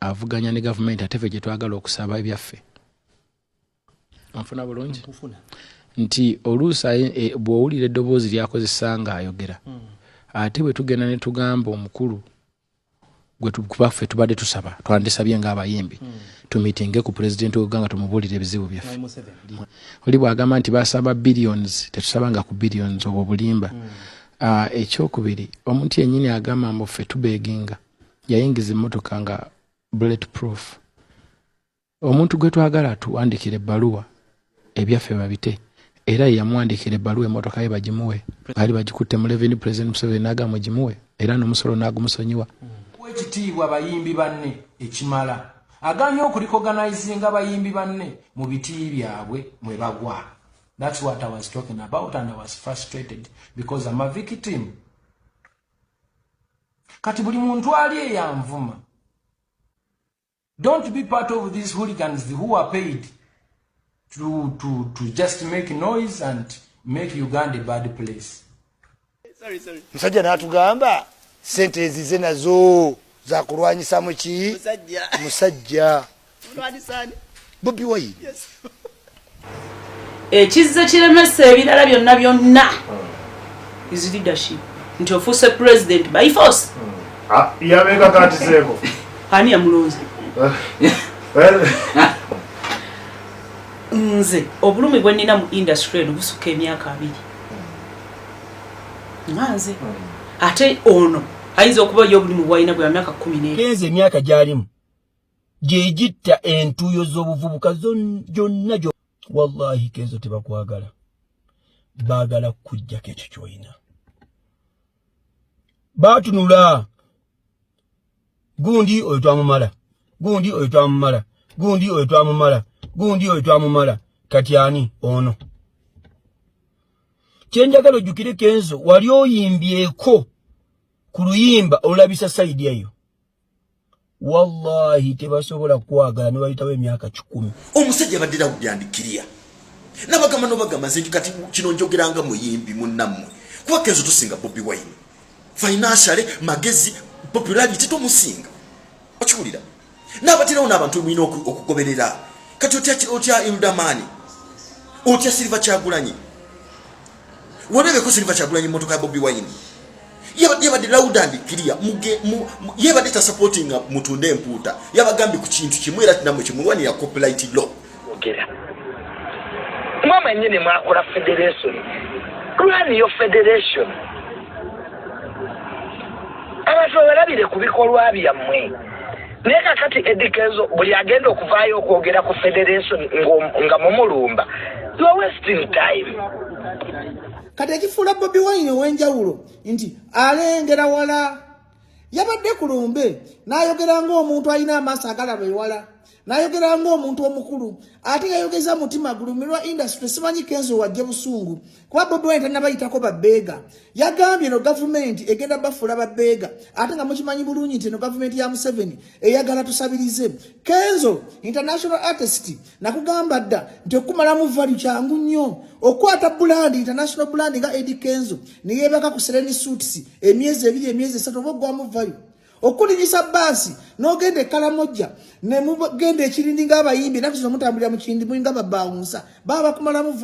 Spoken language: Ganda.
Avuganya ne gavumenti, ate ffe gye twagala okusaba ebyaffe. Onfuna bulungi nti oluusi bw'owulira eddoboozi lyakozesa ng'ayogera, ate bwe tugenda ne tugamba omukulu gwe kuba ffe tubadde tusaba, twandisabye ng'abayimbi tumitinge ku pulezidenti w'eggwanga, tumubuulire ebizibu byaffe. Oli bw'agamba nti basaba billions, tetusabanga ku billions, obwo bulimba. Ah, ekyokubiri, omuntu yennyini agamba mbu ffe tubeginga, yayingiza emmotoka nga bullet proof. Omuntu gwe twagala tuwandikira ebbaluwa ebyaffe babite, era ye yamuwandikira ebbaluwa emmotoka ye bagimuwe. Baali bagikutte mu revenue. President Museveni n'agamba mugimuwe, era n'omusolo n'agumusonyiwa. Ekitiibwa bayimbi banne ekimala, aganye okurecognizinga bayimbi banne mu biti byabwe mwe bagwa. That's what I was talking about, and I was frustrated because I'm a victim. Kati buli muntu ali eyanvuma, don't be part of these hooligans who are paid to just make noise and make Uganda a bad place. Musajja n'atugamba sente ezize nazo zakulwanyisa muki musajja Bobi Wine. Ekizze kiremesa ebirala byonna byonna is leadership, nti ofuuse president by force. Ah, yabeekakatiseeko. Ani yamulonze? Nze obulumi bwe nnina mu industry eno busukka emyaka 20 nga nze, ate ono ayinza okuba ye obulimu bwalina bwa myaka 10. Kenzo emyaka gy'alimu gye gitta entuuyo z'obuvubuka gyonna gyo. Wallahi Kenzo, tebakwagala, baagala kukuggyako ekyo ky'olina. Baatunula gundi oyo twamumala, gundi oyo twamumala, gundi oyo twamumala, gundi oyo twamumala, kati ani ono? Kyenjagala ojjukire, Kenzo, wali oyimbyeko ku luyimba olulabisa side eyo. Wallahi tebasobola kwagala ne bayitawo emyaka 100. Omusajja abadde loud and clear, nabagamba nobagamba nze nti kati kino njogeranga muyimbi munnammwe, kuba Kenzo tusinga Bobi Wine financially, magezi, popularity, tomusinga. Okiwulira n'abaterawo n'abantu mulina okugoberera. Kati otya Ildamani, otya Silver Kyagulanyi? Walabeko Silver Kyagulanyi motoka ya Bobi Wine? Yabadde loud and clear. Yabadde tasupportinga mutunde empuuta. Yabagambye ku kintu kimu, era nammwe kimulwanira, copyright law. Ogera mwe mwennyini mwakola federation, run your federation, abantu babalabire ku bikolwa byammwe. Naye kakati Eddy Kenzo buli agenda okuvaayo okwogera ku federation nga mumulumba, you are wasting time. Kati ekifuula Bobi Wine ow'enjawulo nti alengera wala. Yabadde ku lumbe n'ayogera ng'omuntu alina amaaso agalaba ewala, n'ayogera ng'omuntu omukulu, ate yayogeza mutima gulumirwa industry. Simanyi Kenzo wajje busungu kuba Bobi Wine tannabayitako babbeega. Yagambye eno gavumenti egenda bafuula babbeega, ate nga mukimanyi bulungi nti eno gavumenti ya Museveni eyagala tusabirize. Kenzo international artist, nakugamba dda nti okumalamu value kyangu nnyo. Okwata brand, international brand nga Eddy Kenzo, neyebaka ku Serena Suites emyezi 2, emyezi 3, oba ogwamu value. Okulinyisa baasi n'ogenda ekalamojja, nemugenda ekirindi ng'abayimbi, enaku zino mutambulira mu kirindi, mulinga babawunsa, baba bakumalamu.